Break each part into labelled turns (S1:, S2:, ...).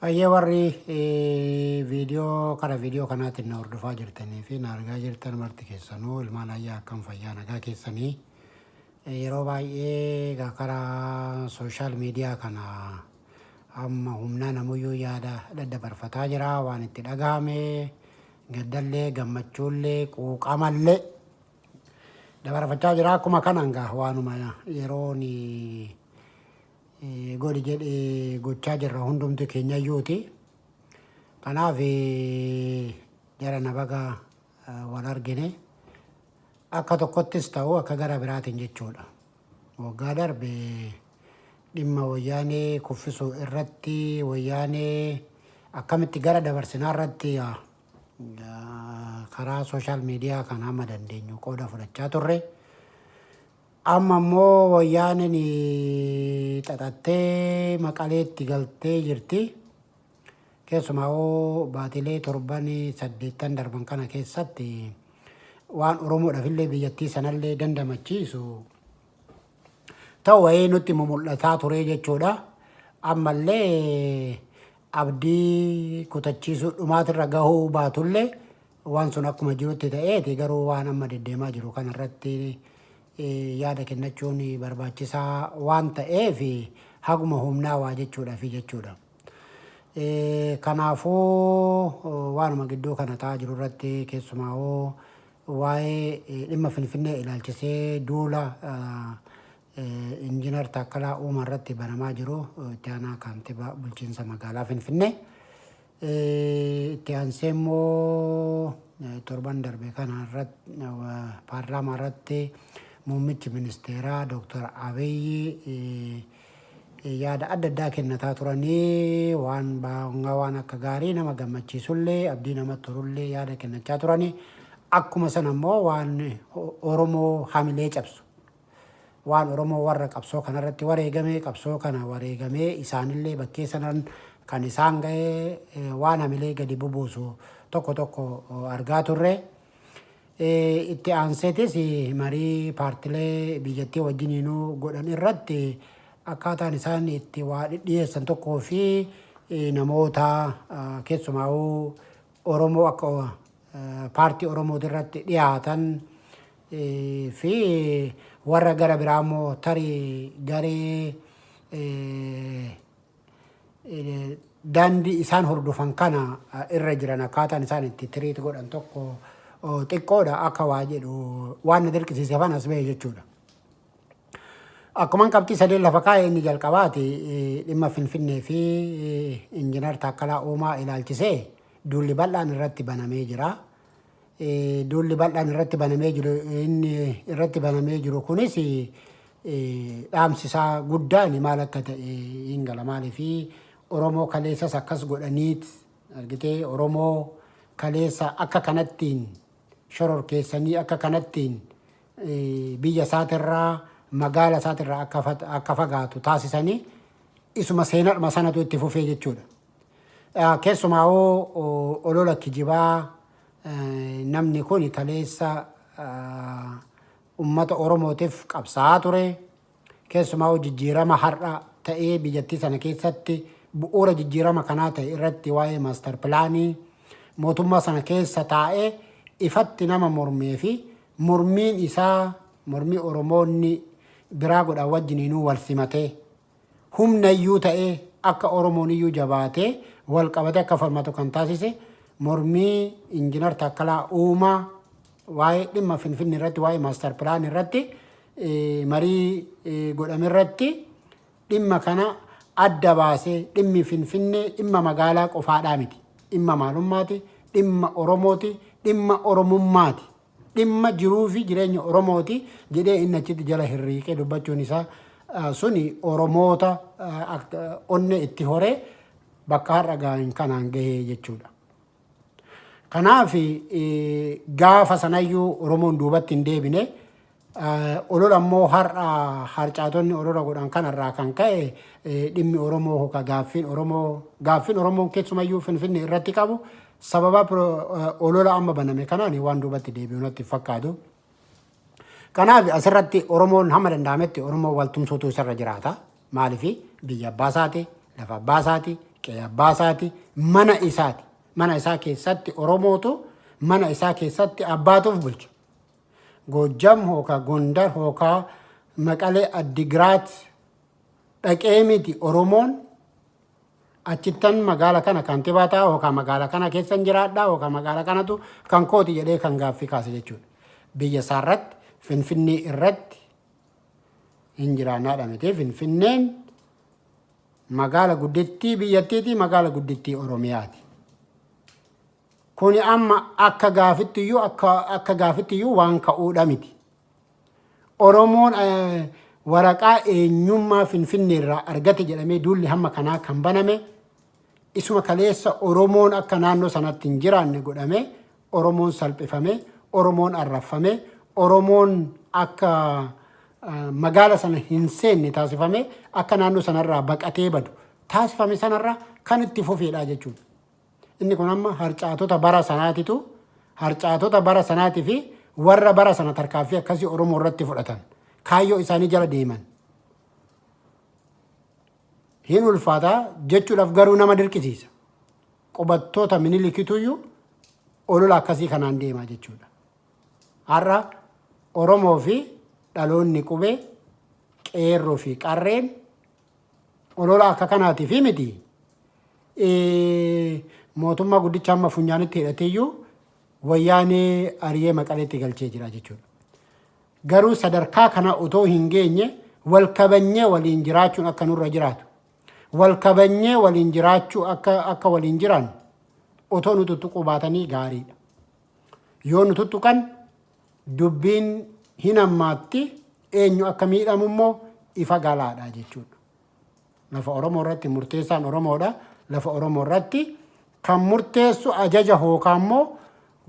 S1: Baay'ee warri viidiyoo kara viidiyoo kanaatiin na hordofaa jirtanii fi na argaa jirtan marti keessanuu, ilmaan ayyaa, akkam, fayyaa nagaa keessanii? Yeroo baay'ee egaa karaa social media kana amma humnaa namuyyuu yaada daddabarfataa jira. Waan itti dhagahame, gaddallee, gammachuullee, quuqamallee dabarfachaa jira. Akkuma kanaan gaa waanuma yeroon godhi jedhee gochaa jirra hundumti keenyayyuuti. Kanaaf jara na baga wal argine, akka tokkottis ta'u akka gara biraatiin jechuudha. Waggaa darbe dhimma Wayyaanee kuffisuu irratti, Wayyaanee akkamitti gara dabarsinaa irratti karaa social media kan hamma dandeenyu qooda fudhachaa turre. Amma immoo Wayyaaneen xaxattee Maqaleetti galtee jirti. Keessumaa hoo baatilee 7 8 darban kana keessatti waan Oromoodhaaf illee biyyattii sanallee dandamachiisu ta'u wayii nutti mul'ataa ture jechuudha. Ammallee abdii kutachiisuu dhumaatirra gahuu baatullee, waan sun akkuma jirutti ta'eeti, garuu waan amma deddeemaa jiru kanarratti yaada kennachuun barbaachisaa waan ta'eef haguma humnaa waa jechuudhaafi jechuudha. Kanaafuu waanuma gidduu kana ta'aa jiru irratti, keessumaa hoo waa'ee dhimma Finfinnee ilaalchisee duula Injiinar Taakkalaa Uumaa irratti banamaa jiru, itti aanaa kaantibaa bulchiinsa magaalaa Finfinnee. Itti aansee immoo torban darbe kana irratti paarlaamaa irratti muummichi ministeeraa Dooktar Abiyyi yaada adda addaa kennataa turanii, waan waan akka gaarii nama gammachiisullee, abdii namatti horullee yaada kennachaa turanii. Akkuma sana immoo waan Oromoo hamilee cabsu, waan Oromoo warra qabsoo kanarratti wareegame, qabsoo kana wareegamee isaanillee bakkee sanan kan isaan ga'ee, waan hamilee gadi bubuusu tokko tokko argaa turre. Itti aanseetis marii paartilee biyyattii wajjiniinuu godhan irratti akkaataan isaan itti waa dhidhiyeessan tokkoo fi namoota keessumaa'uu Oromoo akka paartii Oromooti irratti dhiyaatan fi warra gara biraa immoo tarii garee daandii isaan hordofan kana irra jiran akkaataan isaan itti treat godhan tokko xiqqoodha akka waa jedhu waan na dirqisiise afaan as bahe jechuudha. Akkuman qabxii sadeen lafa kaa'e, inni jalqabaati dhimma Finfinnee fi Injiinar Taakkalaa Uumaa ilaalchisee duulli bal'aan irratti banamee jira. Duulli bal'aan irratti banamee jiru, inni irratti banamee jiru kunis dhaamsisaa guddaan maal akka ta'e hin gala. Maaliif Oromoo kaleessas akkas godhaniit argitee, Oromoo kaleessa akka kanattiin shororkeessanii, akka kanattiin biyya isaatirraa, magaala isaatirraa akka fagaatu taasisanii, isuma seenadhuma sanatu itti fufee jechuudha. Keessumaa hoo olola kijibaa namni kun kaleessa ummata Oromootiif qabsaa'aa ture. Keessumaa hoo jijjiirama har'a ta'ee biyyattii sana keessatti bu'uura jijjiirama kanaa ta'e irratti, waa'ee master planii mootummaa sana keessa taa'ee ifatti nama mormee fi mormiin isaa mormii Oromoonni biraa godhan wajjiniinuu wal simatee, humna iyyuu ta'ee akka Oromoon iyyuu jabaatee wal qabatee akka falmatu kan taasise, mormii Injiinar Taakkalaa Uumaa waa'ee dhimma Finfinnee irratti, waa'ee master plan irratti marii godhame irratti dhimma kana adda baasee, dhimmi Finfinnee dhimma magaalaa qofaadhaa miti. Dhimma maalummaati, dhimma Oromooti, dhimma Oromummaati. Dhimma jiruu fi jireenya Oromooti jedhee inni achitti jala hirriiqee dubbachuun isaa suni Oromoota onnee itti horee bakka har'a gahan kanaan gahee jechuudha. Kanaaf gaafa sanayyuu Oromoon duubatti hin deebine. Olola immoo har'a harcaatonni olola godhan kanarraa kan ka'e dhimmi Oromoo hoka gaaffiin Oromoon keessumayyuu Finfinnee irratti qabu sababa olola amma baname kanaan waan duubatti deebi'u natti fakkaatu. Kanaaf asirratti Oromoon hamma danda'ametti Oromoo wal tumsuutu isarra jiraata. Maaliif? Biyya abbaa isaati, lafa abbaa isaati, Qe'ee abbaa isaati. Mana isaati. Mana isaa keessatti Oromootu mana isaa keessatti abbaatuuf bulcha. Goojjam hookaa Gondar hookaa Maqalee Addigiraat dhaqee miti Oromoon achittan magaala kana kantibaa ta'a yookaan magaala kana keessan jiraadha yookaan magaala kanatu kan kooti jedhee kan gaaffii kaase jechuudha. Biyya isaa irratti, Finfinnee irratti hin jiraannaadha miti. Finfinneen magaala guddittii biyyattiiti, magaala guddittii Oromiyaati. Kuni amma akka gaafittiyyuu akka gaafittiyyuu waan ka'uudha miti. Oromoon waraqaa eenyummaa Finfinnee irraa argate jedhamee duulli hamma kanaa kan baname isuma kaleessa Oromoon akka naannoo sanatti hin jiraanne godhame, Oromoon salphifame, Oromoon arraffame, Oromoon akka magaala sana hin seenne taasifame, akka naannoo sanarraa baqatee badu taasifame sanarraa kan itti fufeedha jechuudha. Inni kun amma harcaatota bara sanaatitu harcaatota bara sanaatii fi warra bara sana tarkaanfii akkasii Oromoo irratti fudhatan kaayyoo isaanii jala deeman. Hin ulfaataa jechuudhaaf garuu nama dirqisiisa. Qubattoota Minilikituyyuu olola akkasii kanaan deemaa jechuudha. Har'a Oromoo fi dhaloonni qubee, qeerroo fi qarreen olola akka kanaatiif miti. Mootummaa guddicha amma funyaanitti hidhateeyyuu Wayyaanee ari'ee Maqaleetti galchee jira jechuudha. Garuu sadarkaa kana otoo hin geenye wal kabanyee waliin jiraachuun akka nurra jiraatu. Wal kabanyee waliin jiraachuu akka waliin jiraannu otoo nu tuttuquu baatanii gaariidha. Yoo nu tuttuqan dubbiin hin hammaatti, eenyu akka miidhamu immoo ifa galaadha jechuudha. Lafa Oromoo irratti murteessaan Oromoodha. Lafa Oromoo irratti kan murteessu ajaja hookaa immoo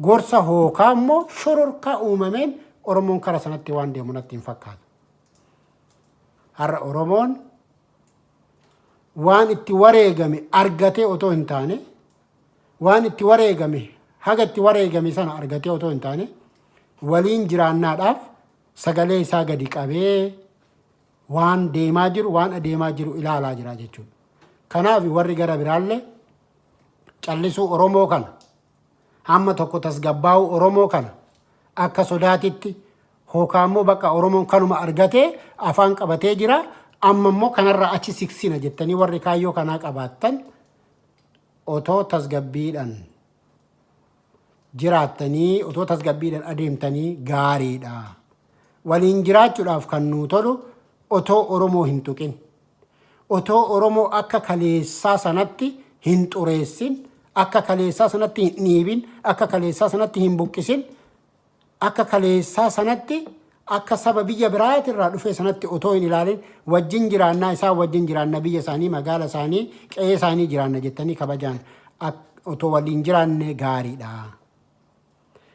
S1: gorsa hookaa immoo shororkaa uumameen Oromoon kara sanatti waan deemu natti hin fakkaatu. Har'a Oromoon waan itti wareegame argatee otoo hin taane, waan itti wareegame haga itti wareegame sana argatee otoo hin taane, waliin jiraannaadhaaf sagalee isaa gadi qabee waan deemaa jiru, waan adeemaa jiru ilaalaa jira jechuudha. Kanaaf warri gara biraallee callisuu Oromoo kana, hamma tokko tasgabbaa'uu Oromoo kana akka sodaatitti hookaa immoo bakka Oromoon kanuma argatee afaan qabatee jira, amma immoo kanarraa achi siksina jettanii warri kaayyoo kanaa qabaattan otoo tasgabbiidhaan jiraattanii, otoo tasgabbiidhaan adeemtanii gaariidha. Waliin jiraachuudhaaf kan nuu tolu otoo Oromoo hin tuqin, otoo Oromoo akka kaleessaa sanatti hin xureessin, akka kaleessaa sanatti hin dhiibin, akka kaleessaa sanatti hin buqqisin, akka kaleessaa sanatti akka saba biyya biraatirraa dhufee sanatti otoo hin ilaalin wajjin jiraannaa, isaan wajjin jiraanna, biyya isaanii, magaala isaanii, qe'ee isaanii jiraanna jettanii kabajaan otoo waliin jiraanne gaariidha.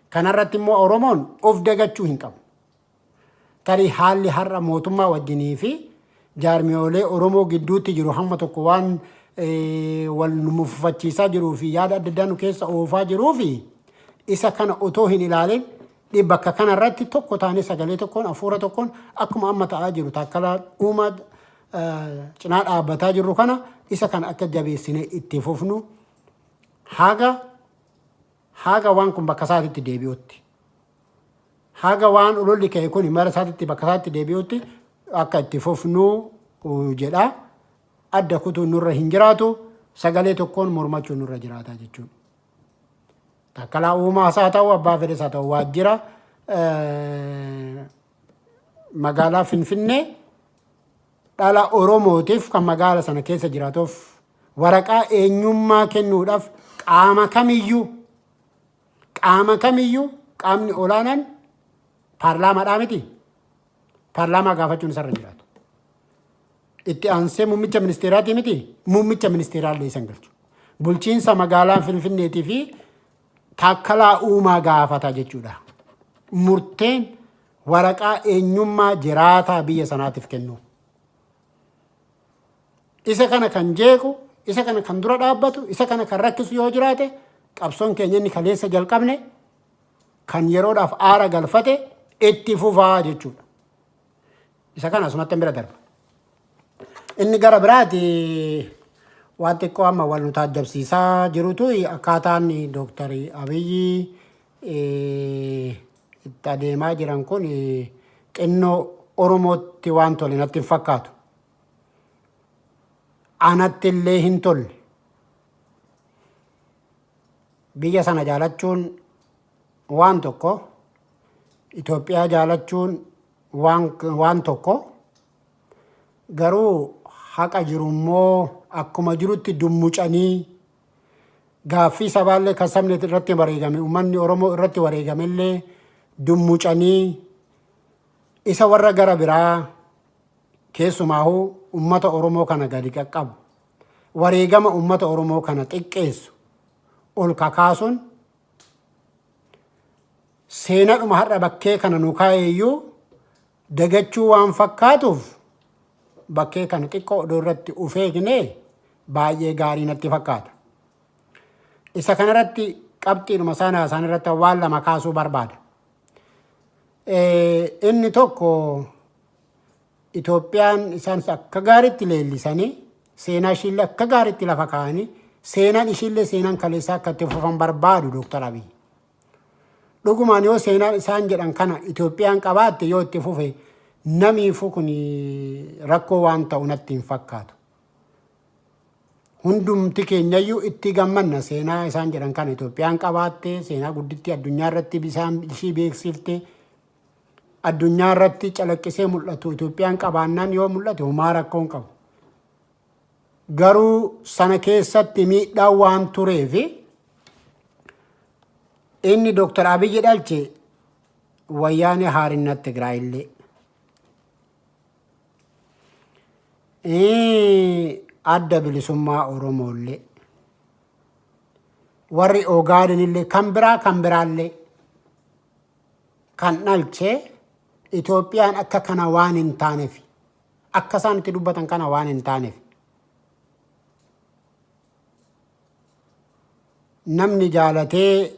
S1: Kanarratti immoo Oromoon of dagachuu hin qabu. Tarii haalli har'a mootummaa wajjinii fi jaarmiyoolee Oromoo gidduutti jiru hamma tokko waan wal nu muffachiisaa jiruu fi yaada adda addaa nu keessa oofaa jiruu fi isa kana otoo hin ilaalin bakka kanarratti tokko taanee sagalee tokkoon, hafuura tokkoon akkuma amma ta'aa jiru Taakkalaa Uumaa cinaa dhaabbataa jirru kana isa kana akka jabeessinee itti fufnu haga waan kun bakka isaatitti deebi'utti. Haga waan ololli ka'e kun mara isaatitti bakka isaatti deebi'utti akka itti fufnu jedha. Adda kutuun nurra hin jiraatu, sagalee tokkoon mormachuun nurra jiraata jechuudha. Taakkalaa Uumaas haa ta'u, abbaa fedhes haa ta'u, waajjira magaalaa Finfinnee dhala Oromootiif kan magaala sana keessa jiraatuuf waraqaa eenyummaa kennuudhaaf qaama kamiyyuu qaamni olaanaan paarlaamaadhaa miti. Paarlaamaa gaafachuun isarra jiraatu. Itti aansee muummicha ministeeraatii miti, muummicha ministeeraallee isan galchu. Bulchiinsa magaalaa Finfinneetii fi Taakkalaa Uumaa gaafata jechuudha. Murteen waraqaa eenyummaa jiraataa biyya sanaatiif kennu. Isa kana kan jeequ, isa kana kan dura dhaabbatu, isa kana kan rakkisu yoo jiraate, qabsoon keenya inni kaleessa jalqabne kan yeroodhaaf aara galfate itti fufaa jechuudha. Isa kana asumatti bira darba. Inni gara biraati Waan xiqqoo amma wal nu taajjabsiisaa jirutu akkaataan Dooktar Abiyyi itti adeemaa jiran kun xinnoo Oromootti waan tole natti hin fakkaatu. Anatti illee hin tolle. Biyya sana jaalachuun waan tokko, Itoophiyaa jaalachuun waan tokko, garuu haqa jiru immoo akkuma jirutti dummucanii gaaffii sabaallee kan sabni irratti wareegame, uummanni Oromoo irratti wareegamellee dummucanii isa warra gara biraa, keessumaahuu uummata Oromoo kana gadi qaqqabu, wareegama uummata Oromoo kana xiqqeessu ol kakaasuun seenadhuma har'a bakkee kana nu kaa'eeyyuu dagachuu waan fakkaatuuf, bakkee kana xiqqoo odoo irratti uf eegne baay'ee gaarii natti fakkaata. Isa kanarratti qabxiidhuma isaan haasa'an irratti waan lama kaasuu barbaada. Inni tokko, Itoophiyaan isaan akka gaariitti leellisanii, seenaa ishiillee akka gaariitti lafa kaa'anii, seenaan ishiillee seenaan kaleessaa akka itti fufan barbaadu Dooktar Abiy. Dhugumaan yoo seenaan isaan jedhan kana Itoophiyaan qabaatte, yoo itti fufe, namiifuu kun rakkoo waan ta'u natti hin fakkaatu. Hundumti keenyayyuu itti gammanna seenaa isaan jedhan kana Itoophiyaan qabaatte, seenaa guddittii addunyaa irratti isaan ishii beeksifte, addunyaa irratti calaqqisee mul'atu Itoophiyaan qabaannaan yoo mul'ate homaa rakkoo hin qabu. Garuu sana keessatti miidhaan waan tureefi inni Dooktar Abiyyi dhalche Wayyaanee Haarinnat Tigraayillee, Adda Bilisummaa Oromoollee, warri Ogaadenillee, kan biraa kan biraallee kan dhalche Itoophiyaan akka kana waan hin taaneef, akka isaan itti dubbatan kana waan hin taaneef, namni jaalatee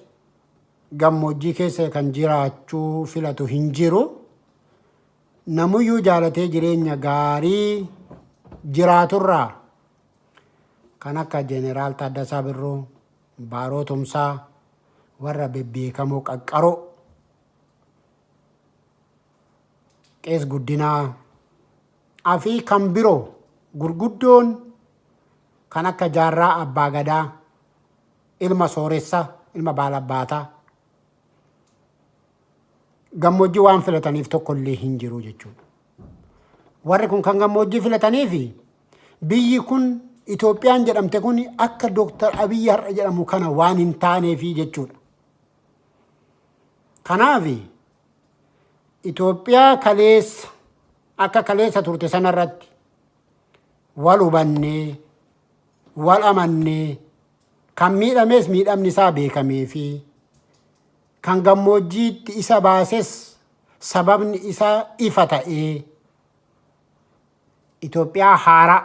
S1: gammoojjii keessa kan jiraachuu filatu hin jiru. Namuyyuu jaalatee jireenya gaarii jiraaturraa kan akka Jeneraal Taaddasaa Birruu, Baaroo Tumsaa, warra bebbeekamoo qaqqaroo, Qees Guddinaa fi kan biroo gurguddoon kan akka Jaarraa Abbaa Gadaa, ilma sooressa, ilma baalabbaataa, gammoojjii waan filataniif tokko illee hin jiru jechuudha. Warri kun kan gammoojjii filataniif biyyi kun Itoophiyaan jedhamte kun akka Dooktar Abiyyi har'a jedhamu kana waan hin taaneefi jechuudha. Kanaaf Itoophiyaa kaleessa akka kaleessa turte sanarratti wal hubannee, wal amannee, kan miidhames miidhamni isaa beekamee fi kan gammoojjiitti isa baases sababni isaa ifa ta'ee, Itoophiyaa haaraa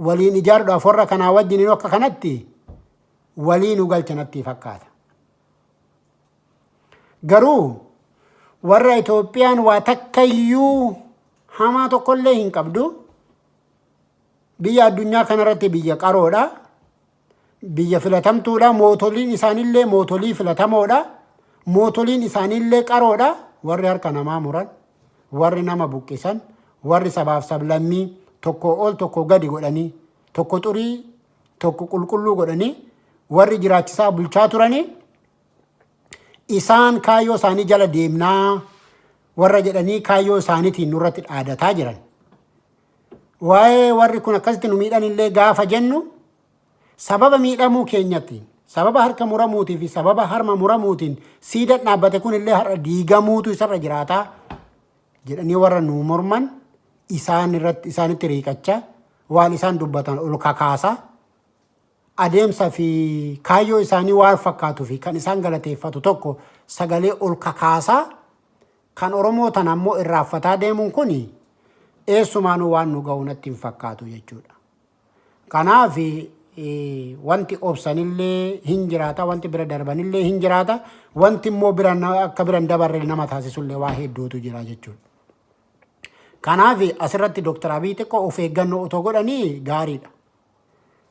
S1: waliin ijaaruudhaaf warra kanaa wajjin akka kanatti walii nu galcha natti fakkaata. Garuu warra Itoophiyaan waa takkayyuu hamaa tokkollee hin qabdu, biyya addunyaa kanarratti biyya qaroodha. Biyya filatamtuudha. Mootoliin isaanillee mootolii filatamoodha. Mootoliin isaanillee qaroodha. Warri harka namaa muran, warri nama buqqisan, warri sabaaf sablammii tokko ol tokko gadi godhanii, tokko xurii tokko qulqulluu godhanii warri jiraachisaa bulchaa turanii, isaan kaayyoo isaanii jala deemnaa warra jedhanii kaayyoo isaaniitiin nurratti dhaadataa jiran. Waa'ee warri kun akkasitti nu miidhan illee gaafa jennu, sababa miidhamuu keenyatiin, sababa harka muramuutii fi sababa harma muramuutiin siidan dhaabbate kun illee har'a diigamuutu isarra jiraataa jedhanii warra nu morman isaan irratti isaanitti riiqachaa, waan isaan dubbatan ol kakaasaa, adeemsa fi kaayyoo isaanii waan fakkaatuu fi kan isaan galateeffatu tokko sagalee ol kakaasaa, kan Oromoo tana ammoo irraanfataa deemuun kun eessumaanuu waan nu ga'u natti hin fakkaatu jechuudha. Kanaaf wanti obsanillee hin jiraata, wanti bira darbanillee hin jiraata, wanti immoo bira akka bira hin dabarre nama taasisullee waa hedduutu jira jechuudha. Kanaaf asirratti Dooktar Abiy xiqqoo of eeggannoo otoo godhanii gaariidha.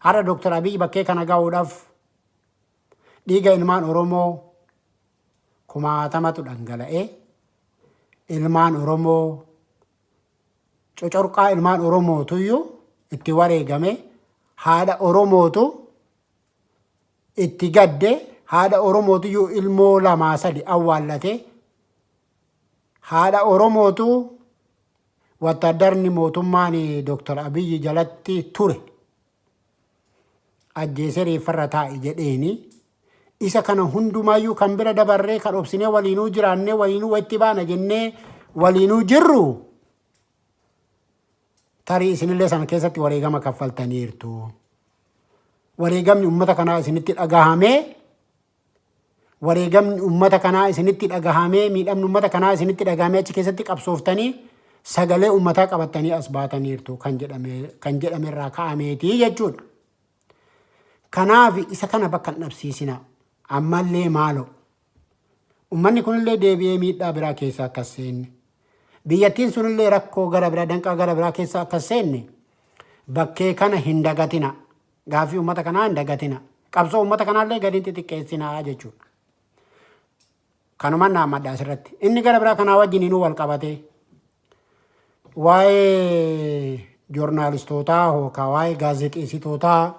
S1: Har'a Dooktar Abiy bakkee kana gahuudhaaf dhiiga ilmaan Oromoo kumaatamatu dhangala'ee, ilmaan Oromoo cocorqaa, ilmaan Oromootuyyuu itti wareegame, haadha Oromootu itti gadde, haadha Oromootuyyuu ilmoo lamaa sadi awwaallate, haadha Oromootu wattaaddarni mootummaan Dooktar Abiyyi jalatti ture ajjeesee reeffarra taa'e jedheeni. Isa kana hundumaayyuu kan bira dabarree, kan obsinee waliinuu jiraannee, waliinuu walitti baana jennee waliinuu jirru, tarii isinillee sana keessatti wareegama kaffaltaniirtu. Wareegamni uummata kanaa isinitti dhagahamee, wareegamni uummata kanaa isinitti dhagahamee, miidhamni uummata kanaa isinitti dhagahamee, achi keessatti qabsooftanii sagalee uummataa qabattanii as baataniirtu kan jedhame irraa ka'ameetii jechuudha. Kanaaf isa kana bakka hin dhabsiisina. Ammallee maaloo. Uummanni kunillee deebi'ee miidhaa biraa keessa akka seenne. Biyyattiin sunillee rakkoo gara biraa, danqaa gara biraa keessa akka seenne bakkee kana hin dagatina. Gaaffii uummata kanaa hin dagatina. Qabsoo uummata kanaallee gadi hin xixiqqeessinaa jechuudha. Kanumaan naammadha asirratti. Inni gara biraa kanaa wajjin inuu wal qabatee waa'ee joornaalistootaa yookaan waa'ee gaazexeessitootaa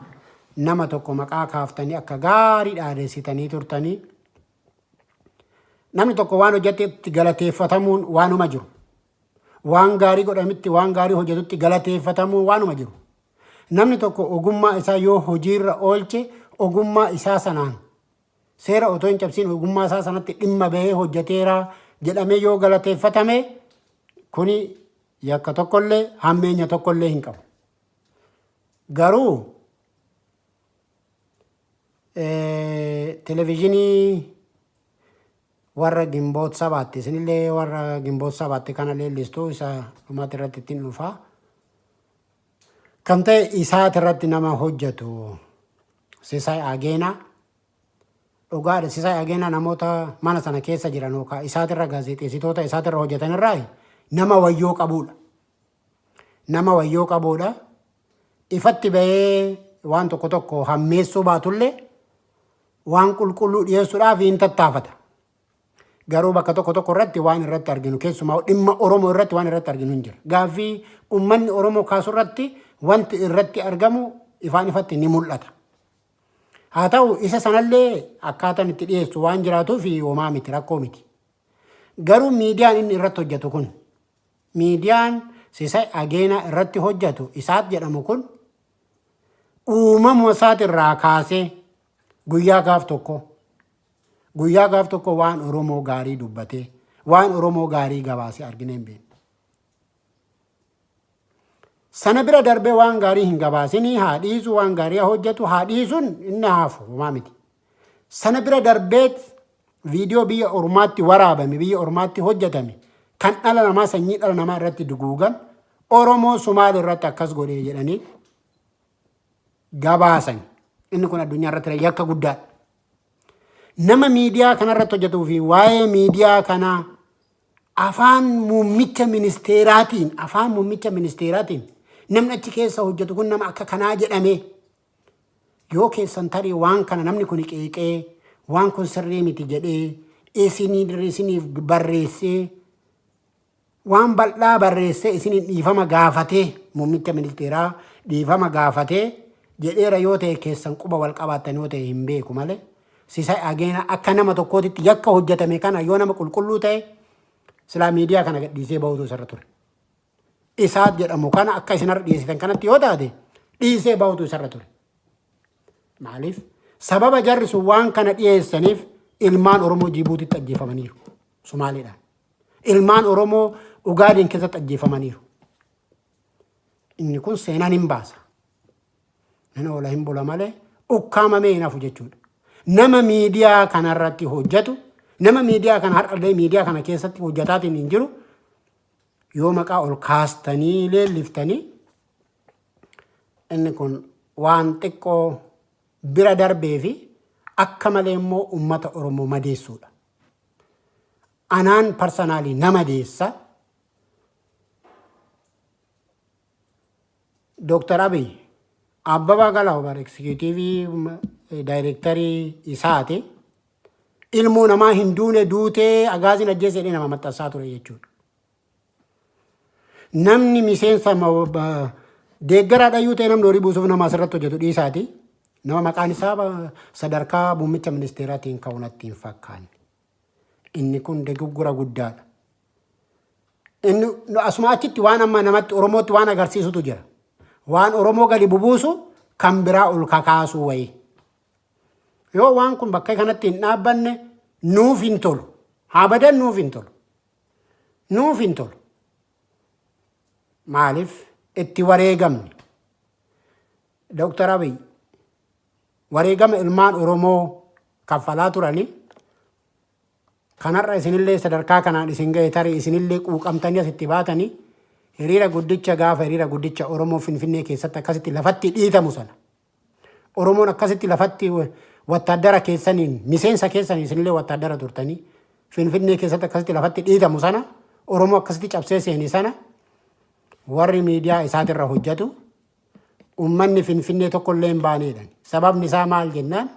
S1: nama tokko maqaa kaaftanii akka gaarii dhaadessitanii turtanii. Namni tokko waan hojjetetti galateeffatamuun waanuma jiru. Waan gaarii godhamitti, waan gaarii hojjetutti galateeffatamuun waanuma jiru. Namni tokko ogummaa isaa yoo hojiirra oolche, ogummaa isaa sanaan seera otoo hin cabsiin ogummaa isaa sanatti dhimma bahee hojjeteera jedhamee yoo galateeffatame, kuni yakka tokkollee hammeenya tokkollee hin qabu. Garuu televizhinii warra Ginboot Sabaatti, isinillee warra Ginboot Sabaatti kana leellistuu, isa dhumaati irratti ittiin dhufaa. Kan ta'e isaati irratti nama hojjetu Sisaay Ageenaa, dhugaadha. Sisaay Ageenaa namoota mana sana keessa jiran yookaan isaatirra gaazexeessitoota isaatirra hojjetan irraa nama wayyoo qabudha. Nama wayyoo qabudha. Ifatti bahee waan tokko tokko hammeessuu baatullee waan qulqulluu dhiyeessuudhaaf hin tattaafata. Garuu bakka tokko tokko irratti waan irratti arginu, keessumaa dhimma Oromoo irratti waan irratti arginu hin jira. Gaaffii uummanni Oromoo kaasu irratti wanti irratti argamu ifaan ifatti ni mul'ata. Haa ta'u, isa sanallee akkaataan itti dhiyeessu waan jiraatuu fi homaa miti, rakkoo miti. Garuu miidiyaan inni irratti hojjetu kun, miidiyaan Sisay Ageenaa irratti hojjetu isaat jedhamu kun, uumamuma isaatirraa kaasee guyyaa gaaf tokko waan Oromoo gaarii dubbatee, waan Oromoo gaarii gabaasee argine hin beeknu. Sana bira darbee waan gaarii hin gabaasinii haa dhiisu, waan gaarii haa hojjetu haa dhiisuun inni haafu homaa miti. Sana bira darbeet viidiyoo biyya ormaatti waraabame, biyya ormaatti hojjetame, kan dhala namaa, sanyii dhala namaa irratti duguugan, Oromoo Sumaalee irratti akkas godhee jedhanii gabaasan. Inni kun addunyaa irratti yakka guddaadha. Nama miidiyaa kanarratti hojjetuu fi waa'ee miidiyaa kanaa afaan muummicha ministeeraatiin namni achi keessa hojjetu kun nama akka kanaa jedhamee yoo keessan tarii waan kana namni kun qeeqee, waan kun sirrii miti jedhee isiniif barreessee, waan bal'aa barreessee, isiniin dhiifama gaafatee, muummicha ministeeraa dhiifama gaafatee jedheera yoo ta'e, keessan quba wal qabaattan yoo ta'e hin beeku malee, Sisay Ageena akka nama tokkootitti yakka hojjetame kana yoo nama qulqulluu ta'e silaa miidiyaa kana gadhiisee bahutu isarra ture. Isaat jedhamu kana akka isinarra dhiyeessitan kanatti yoo taate dhiisee bahutu isarra ture. Maaliif? Sababa jarri sun waan kana dhiyeessaniif ilmaan Oromoo Jibuutitti ajjeefamaniiru. Somaaliidhaan. Ilmaan Oromoo Ugaadeen keessatti ajjeefamaniiru. Inni kun seenaan hin baasa. Nan oola hin bula malee ukkaamamee hin hafu jechuudha. Nama miidiyaa kanarratti hojjetu, nama miidiyaa kana har'allee miidiyaa kana keessatti hojjetaatiin hin jiru, yoo maqaa ol kaastanii leelliftanii, inni kun waan xiqqoo bira darbee fi akka malee immoo uummata Oromoo madeessuudha. Anaan personally na madeessa. Dooktar Abiy Abbabaa Galaaw bar executive directorii isaati. Ilmoo namaa hin duune duutee agaaziin ajjeese jedhee nama maxxansaa ture jechuudha. Namni miseensa deeggaraadha iyyuu ta'e, namni horii buusuuf nama asirratti hojjetu dhiisaati. Nama maqaan isaa sadarkaa muummicha ministeeraatiin ka'u natti hin fakkaanne. Inni kun dogoggora guddaadha. Inni asuma achitti waan amma namatti Oromootti waan agarsiisutu jira. Waan Oromoo gadi bubuusu kan biraa ol kakaasuu wayii. Yoo waan kun bakka kanatti hin dhaabbanne nuuf hin tolu. Haa badan, nuuf hin tolu. Nuuf hin tolu. Maaliif itti wareegamne? Dooktar Abiy wareegama ilmaan Oromoo kaffalaa turanii kanarra isinillee sadarkaa kanaan isin ga'e, tarii isinillee quuqamtanii asitti baatanii hiriira guddicha, gaafa hiriira guddicha Oromoo Finfinnee keessatti akkasitti lafatti dhiitamu sana, Oromoon akkasitti lafatti wattaaddara keessaniin, miseensa keessaniin, isinillee wattaaddara turtanii, Finfinnee keessatti akkasitti lafatti dhiitamu sana, Oromoo akkasitti cabsee seeni sana, warri miidiyaa isaatirra hojjetu ummanni Finfinnee tokkollee hin baaneedhan. Sababni isaa maal jennaan,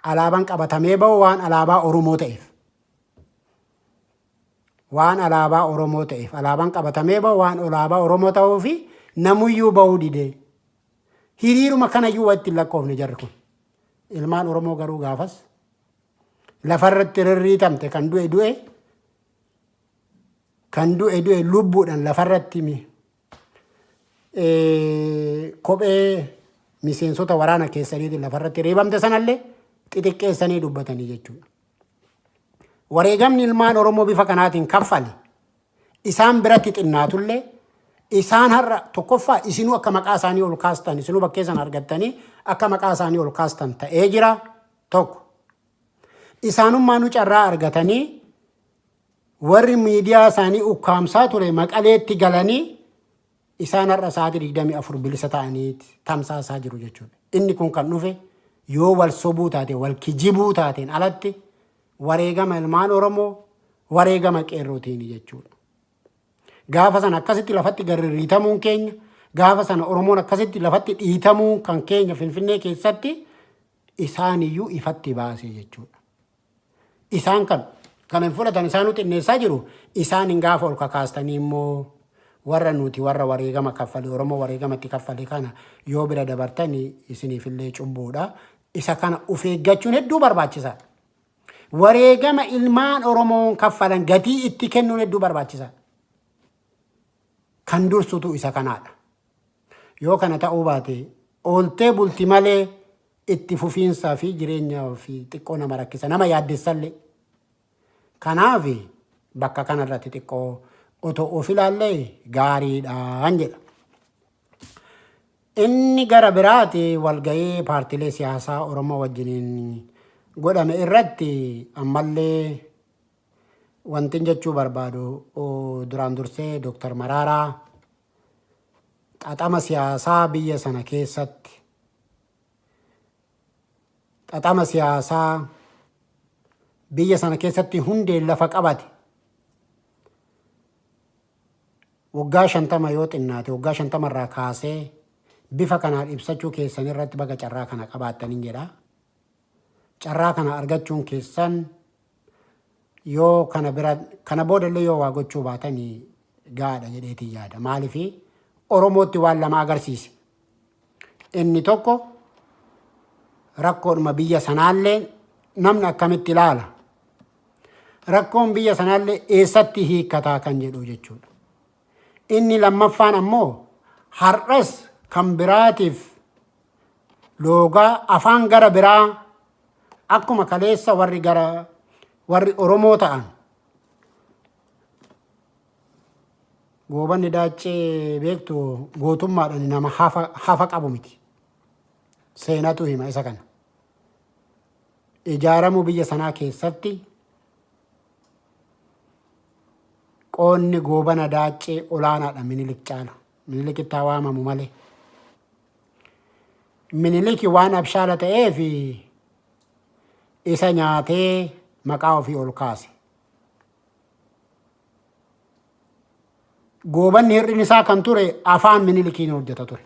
S1: alaabaan qabatamee bahu waan alaabaa Oromoo ta'eef. Waan alaabaa Oromoo ta'eef, alaabaan qabatamee bahu waan alaabaa Oromoo ta'uu fi namuyyuu bahuu didee. Hiriiruma kanayyuu waa ittiin lakkoofne jarri kun. Ilmaan Oromoo garuu gaafas lafarratti rirriitamte, kan du'e du'e, kan du'e du'e, lubbuudhaan lafarratti kophee miseensota waraana keessaniitiin lafarratti reebamte sanallee xixiqqeessanii dubbatanii jechuudha. Wareegamni ilmaan Oromoo bifa kanaatiin kaffale isaan biratti xinnaatullee, isaan har'a tokkoffaa isinuu akka maqaa isaanii ol kaastan, isinuu bakkee sana argattanii akka maqaa isaanii ol kaastan ta'ee jira tokko. Isaanummaa nu carraa argatanii warri miidiyaa isaanii ukkaamsaa ture Maqaleetti galanii isaan har'a sa'aatii 24 bilisa ta'anii tamsaasaa jiru jechuudha. Inni kun kan dhufe yoo wal sobuu taate, wal kijibuu taateen alatti, wareegama ilmaan Oromoo, wareegama qeerrootiin jechuudha. Gaafa sana akkasitti lafatti garrirriitamuun keenya, gaafa sana Oromoon akkasitti lafatti dhiitamuun kan keenya Finfinnee keessatti isaaniyyuu ifatti baase jechuudha. Isaan kan hin fudhatan, isaanuu xinneessaa jiru. Isaan hin gaafa ol kakaastanii immoo warra nuti warra wareegama kaffale, Oromoo wareegama itti kaffale kana yoo bira dabartanii isiniifillee cubbuudha. Isa kana of eeggachuun hedduu barbaachisaadha. Wareegama ilmaan Oromoon kaffalan gatii itti kennuun hedduu barbaachisaadha. Kan dursutu isa kanaadha. Yoo kana ta'uu baate ooltee bulti malee itti fufiinsaa fi jireenya fi xiqqoo nama rakkisa, nama yaaddessallee. Kanaaf bakka kanarratti xiqqoo otoo of ilaallee gaariidhaan jedha. Inni gara biraati walgahii paartiilee siyaasaa Oromoo wajjiniin godhame irratti ammallee wanti jechuu barbaadu, duraan dursee Dooktar Maraaraa xaxama siyaasaa biyya sana keessatti, xaxama siyaasaa biyya sana keessatti hundeen lafa qabate waggaa 50 yoo xinnaate, waggaa 50 irraa kaasee bifa kanaan ibsachuu keessan irratti baga carraa kana qabaattaniin jedha. Carraa kana argachuun keessan yoo kana bira kana boodallee yoo waa gochuu baatanii gaadha jedheetiin yaada. Maaliifi Oromootti waan lama agarsiise. Inni tokko rakkoodhuma biyya sanaallee namni akkamitti ilaala? Rakkoon biyya sanaallee eessatti hiikkataa kan jedhu jechuudha. Inni lammaffaan ammoo har'as kan biraatiif loogaa afaan gara biraa, akkuma kaleessa warri gara warri Oromoo ta'an, Goobanni Daaccee beektu, gootummaadhaan nama hafa qabu miti. Seenatu hima isa kana. Ijaaramuu biyya sanaa keessatti qoonni Goobana Daaccee olaanaadha Minilik caala. Minilikitti haa waamamu malee. Miniliki waan abshaala ta'eef isa nyaatee maqaa ofii ol kaase. Goobanni hir'inni isaa kan ture afaan Minilikiin hojjeta ture.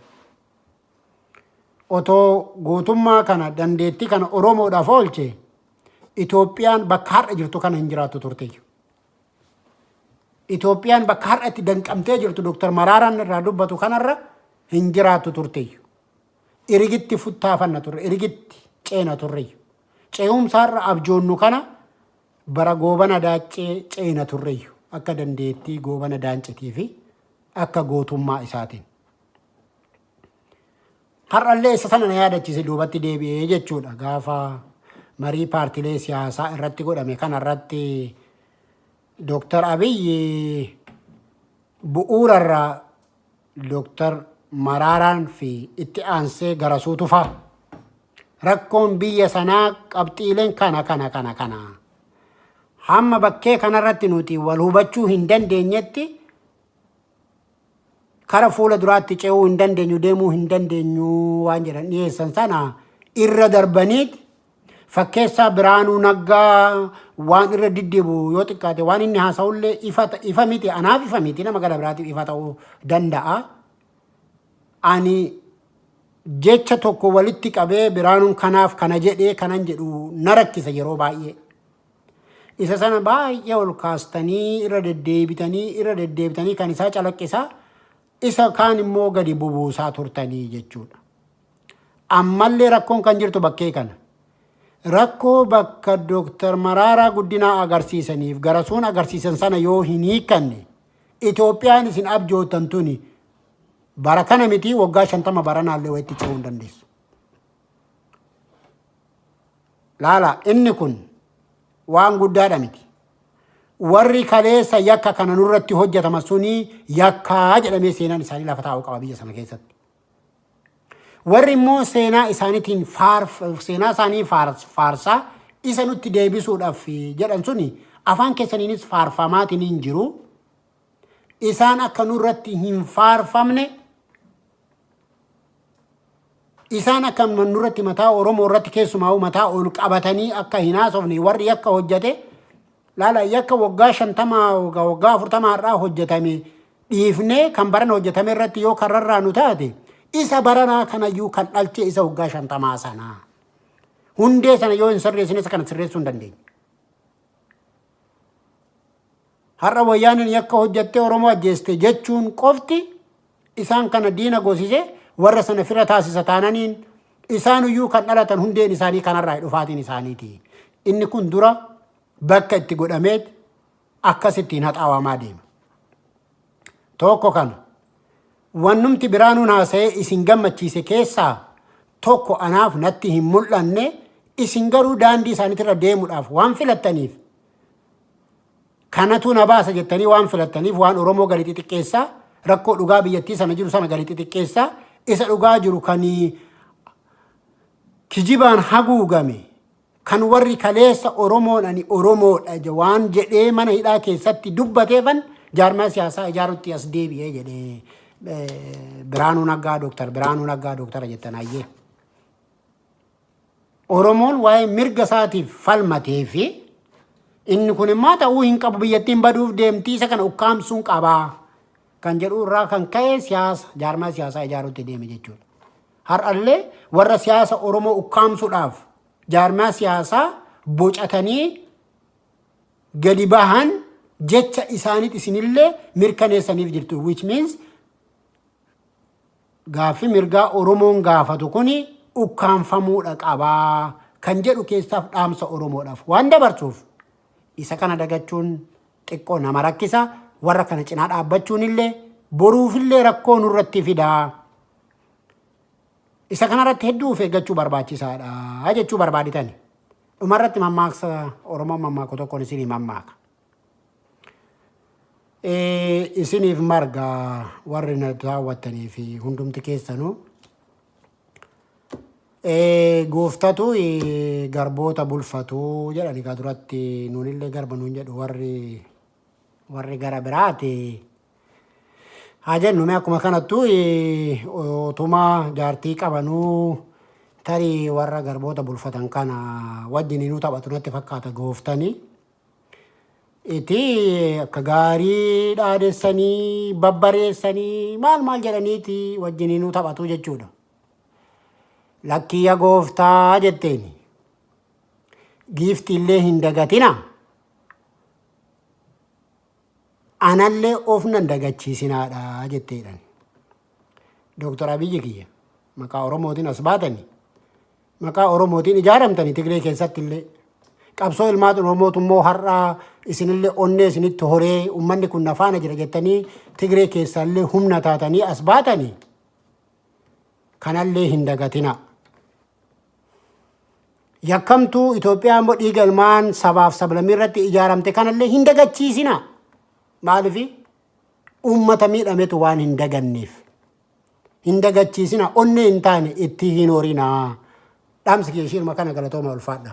S1: Otoo gootummaa kana, dandeettii kana Oromoodhaaf oolche, Itoophiyaan bakka har'a jirtu kana hin jiraattu turteeyyu. Itoophiyaan bakka har'a itti danqamtee jirtu Dooktar Maraaraan irraa dubbatu kanarra hin jiraattu turteeyyu. Irigitti futtaafanna turre, irigitti ceena turreeyyu. Ce'umsa har'a abjoonnu kana bara Goobana Daaccee ceena turreeyyu, akka dandeettii Goobana Daancetii fi akka gootummaa isaatiin. Har'allee isa sana na yaadachiise, duubatti deebi'ee jechuudha, gaafa marii paartilee siyaasaa irratti godhame kana irratti Dooktar Abiyyi bu'uurarraa Dooktar Maraaraan fi itti aansee Garasuu Tufaa rakkoon biyya sanaa qabxiileen kana kana kana kana hamma bakkee kanarratti nuti wal hubachuu hin dandeenyetti kara fuula duraatti ce'uu hin dandeenyu, deemuu hin dandeenyu waan jedhan dhiyeessan sana irra darbaniit fakkeessaa Biraanuu Naggaa waan irra diddibu yoo xiqqaate waan inni haasa'ullee ifa miti, anaaf ifa miti, nama gara biraatiif ifa ta'uu danda'a. Ani jecha tokko walitti qabee Biraanuun kanaaf kana jedhee kanan jedhu na rakkisa yeroo baay'ee. Isa sana baay'ee ol kaastanii irra deddeebitanii irra deddeebitanii kan isaa calaqqisaa, isa kaan immoo gadi bubuusaa turtanii jechuudha. Ammallee rakkoon kan jirtu bakkee kana. Rakkoo bakka Dooktar Maraaraa Guddinaa agarsiisaniif Garasuun agarsiisan sana yoo hin hiikkanne, Itoophiyaan isin abjoottan tuni bara kana miti, waggaa 50 baranaallee wayitti ce'uu hin dandeessu. Laala, inni kun waan guddaadha miti. Warri kaleessa yakka kana nurratti hojjetama suni yakkaa jedhamee seenaan isaanii lafa taa'uu qaba biyya sana keessatti. Warri immoo seenaa isaaniitiin seenaa isaanii faarsaa isa nutti deebisuudhaaf jedhan suni afaan keessaniinis faarfamaatiin hin jiru. Isaan akka nurratti hin faarfamne, isaan akka nurratti mataa Oromoo irratti keessumaa mataa ol qabatanii akka hin haasofne, warri yakka hojjete, laala, yakka waggaa 50, waggaa 40 har'aa hojjetame dhiifnee kan barana hojjetame irratti yoo karrarraa nu taate, isa baranaa kanayyuu kan dhalche isa waggaa 50 sanaa. Hundee sana yoo hin sirreessine isa kana sirreessuu hin dandeenye. Har'a Wayyaaneen yakka hojjattee Oromoo ajjeeste jechuun qofti isaan kana diina gosise, warra sana fira taasisa taananiin, isaanuyyuu kan dhalatan hundeen isaanii kanarraa dhufaatiin isaaniiti. Inni kun dura bakka itti godhameet akkasittiin haxaawamaa deema. Tokko kana. Wannumti Biraanuun haasa'ee isin gammachiise keessaa tokko anaaf natti hin mul'anne, isin garuu daandii isaaniitirra deemuudhaaf waan filattaniif, kanatu na baasa jettanii waan filattaniif, waan Oromoo gadi xixiqqeessaa, rakkoo dhugaa biyyattii sana jiru sana gadi xixiqqeessaa, isa dhugaa jiru kan kijibaan haguugame, kan warri kaleessa Oromoon ani Oromoodha waan jedhee mana hidhaa keessatti dubbateefan jaarmaa siyaasaa ijaarutti as deebi'ee jedhee Biraanuu Naggaa, Dooktar Biraanuu Naggaa, Dooktara jettan hayyee. Oromoon waa'ee mirga isaatiif falmatee fi inni kun immoo ta'uu hin qabu, biyyattiin baduuf deemtii, isa kana ukkaamsuun qabaa kan jedhu irraa kan ka'e siyaasa jaarmaa siyaasaa ijaaruutti deeme jechuudha. Har'allee warra siyaasa Oromoo ukkaamsuudhaaf jaarmaa siyaasaa bocatanii gadi bahan jecha isaaniit isinillee mirkaneessaniif jirtu, which means gaaffii mirgaa Oromoon gaafatu kuni ukkaanfamuudha qabaa kan jedhu keessaaf dhaamsa Oromoodhaaf waan dabarsuuf, isa kana dagachuun xiqqoo nama rakkisa. Warra kana cinaa dhaabbachuun illee boruufillee rakkoo nurratti fidaa. Isa kanarratti hedduu of eeggachuu barbaachisaadha jechuu barbaaditani. Dhumarratti mammaaksa Oromoon mammaaku tokkoon isinii mammaaka. Isiniif marga, warri na daawwattanii fi hundumti keessanuu. Gooftatu garboota bulfatu jedhani gaa duratti, nuunillee garba nuun jedhu warri gara biraati. Haa jennu, mee akkuma kanattu otuma jaartii qabanuu tarii warra garboota bulfatan kana wajjin inuu taphatu natti fakkaata gooftani. Itti akka gaarii dhaadessanii babbareessanii maal maal jedhaniiti wajjiniinuu taphatu jechuudha. Lakkii yaa gooftaa jetteeni. Giifti illee hin dagatina. Anallee of nan dagachiisinaadha jetteedhan. Dooktar Abiyyi kiyya maqaa Oromootiin as baatani. Maqaa Oromootiin ijaaramtani Tigree keessatti illee. Qabsoo ilmaan Oromootu immoo har'aa isinillee onnee isinitti horee uummanni kun na faana jira jettanii Tigree keessaallee humna taatanii as baatani. Kanallee hin dagatina. Yakkamtuu Itoophiyaa immoo dhiiga ilmaan sabaaf sablammii irratti ijaaramte kanallee hin dagachiisina. Maaliif uummata miidhametu waan hin daganneef. Hin dagachiisina, onnee hin taane itti hin horinaa. Dhaamsi kiyya ishiinuma kana, galatooma, ulfaadha.